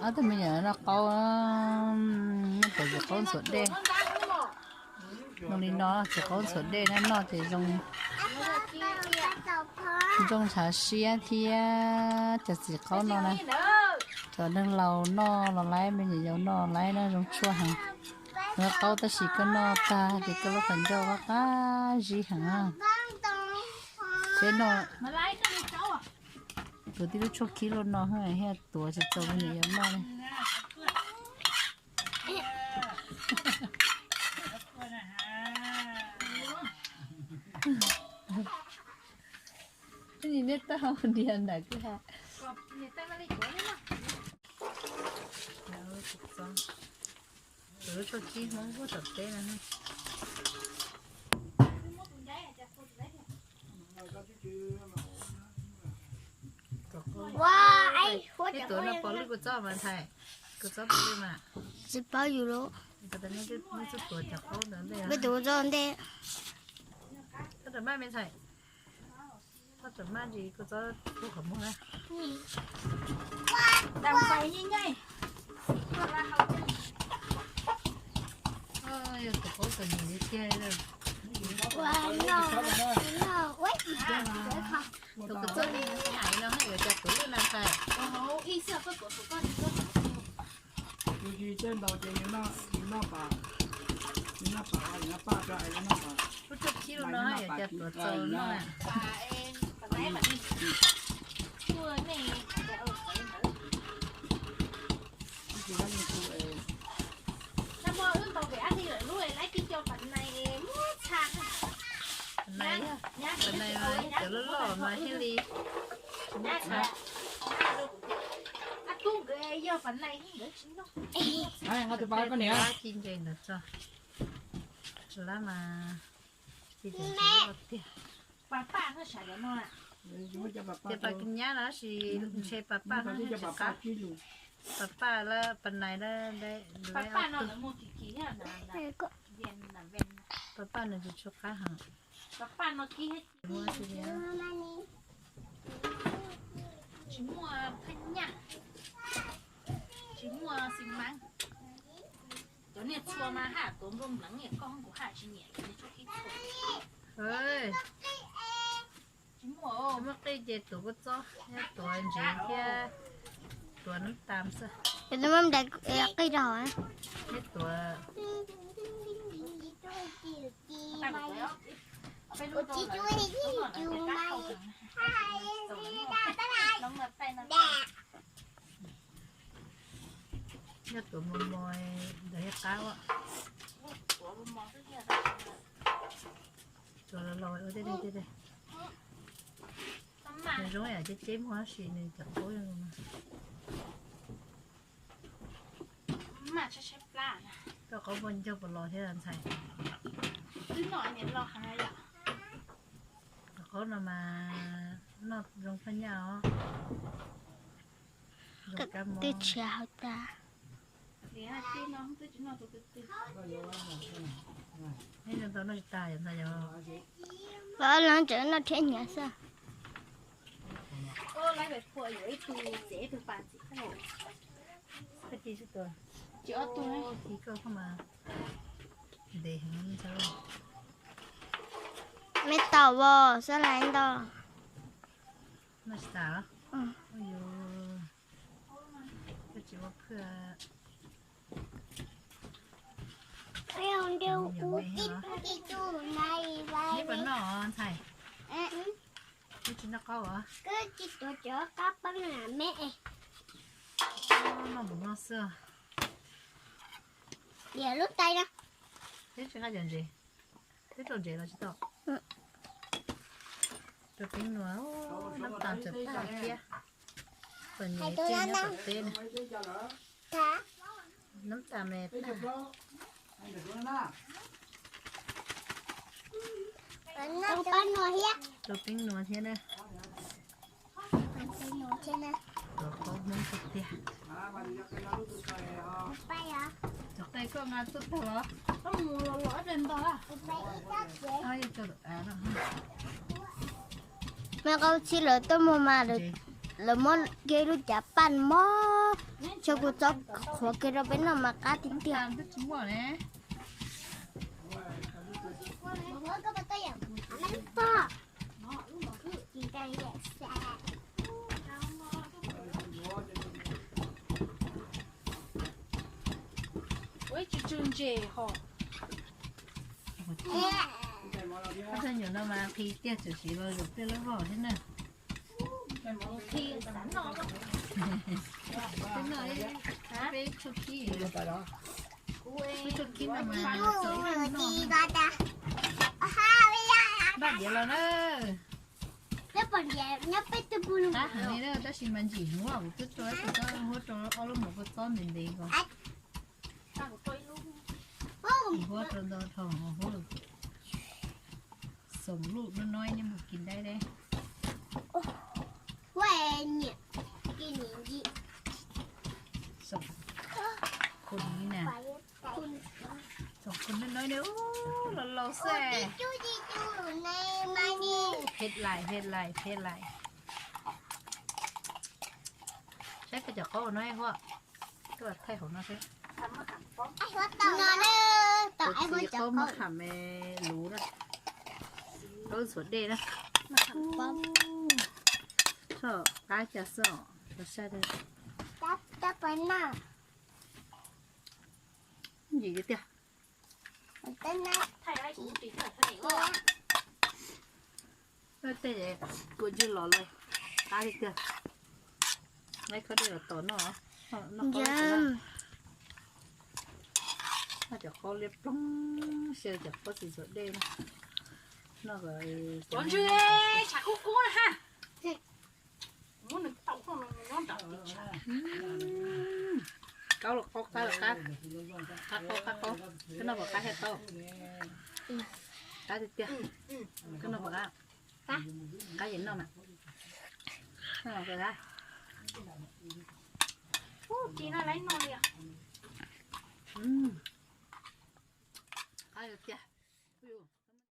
Ob tug me nyuam noj qaub, noj tau txiv qaub ntxhuav dej. Zoo li no, txiv qaub ntxhuav dej na, noj ces zoo, zoo ntshav siab thiab. Cov txiv qaub no na, cov neeg laus noj los laib, me nyuam yaus noj los laib na, zoo tshuaj heev. Noj qaub tab sis koj noj tag ces koj lub qhov ncauj qab qab zib heev. Seb no, kuv tib lub tshuaj khib loj no thiaj tuav tsis txaus me nyuam yaus noj li. Nim nej tau dias ntawm kwj ha. Tus lub tshuaj khib Hmoob puag tom teb no. Ib tuav no pom lwj kua txob mas ntxhais, kua txob pom lwj mas. Tsis paub yus lub. Koj tus kua txob ntej. Txhob ram maj me ntxhais. Txhob ram maj ntsis kua txob pub qhov muag na. Yog tus qaub tus nus li tiag. Tus kua txob hais no yuav cov tuav lwj na ntxhais. Lub tshuaj khib loj no yuav cov tuav txaus no na. Nais, cov loj loj mas thiaj li. Ab, tub nkawd yog pas nais nkawd tsis noj. Ab, ci ntses ntawd tso. Lab mas ci ntses loj tiag. Pas paj no sav cov no. Tias pas kis nyab no sis ntshe pas paj no tsis qab. Pas paj lawm pas nais lawm. Pas paj no lawv muag kis kis. Pas paj nws tsis tshua qab heev. Pas paj no kis tsis muaj phaj nyaj, tsis muaj xis mas. Cov niag txhua mas haj tuav nplooj npleev, koj kuv haj tsis nyiam cov niag tshuaj khib txhua. Tsis muaj, muaj qij ces tuav kua txob, tuav ntsev thiab tuav nab tas xwb. Qij rau hauv. Thiab tuav. Yog tuav mos mos ntawd thiaj qab. Tuav los los ua tej li tej li. Nws zoo yam ceb ceb muag tab sis nws cov qaub zoo. Koj qaub npua ncauj puas los thiab ntxhais? Twb noj los heev yom. Cov qaub no mas noj zoo phaj nyaj os. Zoo kab mob. Twb tshiav hauv tas. Neb zoo tau noj tsis tag yom ntxhais yom? Ob leeg tseem noj rhiab hnyav xwb. Koj ci sib tua. Ci koj mas ntev heev ntxhais. Me taum vos xab lais ntau. Noj tsis tas los? Koj tsis ua phwj. Neb puas noj ntxhais? Neb tsis noj qaub os? Noj mus noj xwb. Lub tais no. Neb tsis nqa cov ntsev? Twb rau ntsev los tsis tau. Rau peeb nuas, nab tas txawm tag thiab. Txom nyem thiab nyob tom teb na. Nab tas me tag. Rau peeb nuas thiab na. Tuav qaub Hmoob tiag tiag. Cov qe koj nqa tuaj tag los? Me qaub txhib lawv tuaj muag mas lawv Lawv muab kiag lub cav paj mob, tso kuv txob qhuav kiag rau peb noj mas qab tiag tiag. Ua ib tsw tsw ntses ho. Nyuam no mas nqhis tiag, txawm siv los zaum pliaj lab vog thiab na. Peb tsho khib, peb tsho khib no mas txawm ib leeg noj. Npaj diav los na. Qab heev li na, tab sis mas ntsim heev, kuv twb rau tus koj huab rau ob lub mov kua txob ntev ntev ko. Huab rau ntau dhau huab. Xoom luj no no nej mus kis dai de. Xoom khum li na. Xoom khum no no ne, ub, laus laus xwb. Phem lais, phem lais, phem lais. Saib koj cov qaub no huab, koj thaij hauv no seb. Qaub maj qham luv na, qaub ntxhuav dej na. Txhob qab cas xwb os, saib. Ntsim tiag tiag. Tej kua ntsuag los lawm, qab tiag tiag. Laib khob dej los tom noj. Noj cov qaub liab ploog, xyaw cov qaub txiv ntxhuav dej na. Noj kom tshav kub kub na ha. Qaub los qaub, qab los qab, qab qaub qab qaub. Koj noj puas qab thiab qaub? Qab tiag tiag. Koj noj puas qab? Qab, qab ces noj mas. Noj puas qab? Qab tiag tiag.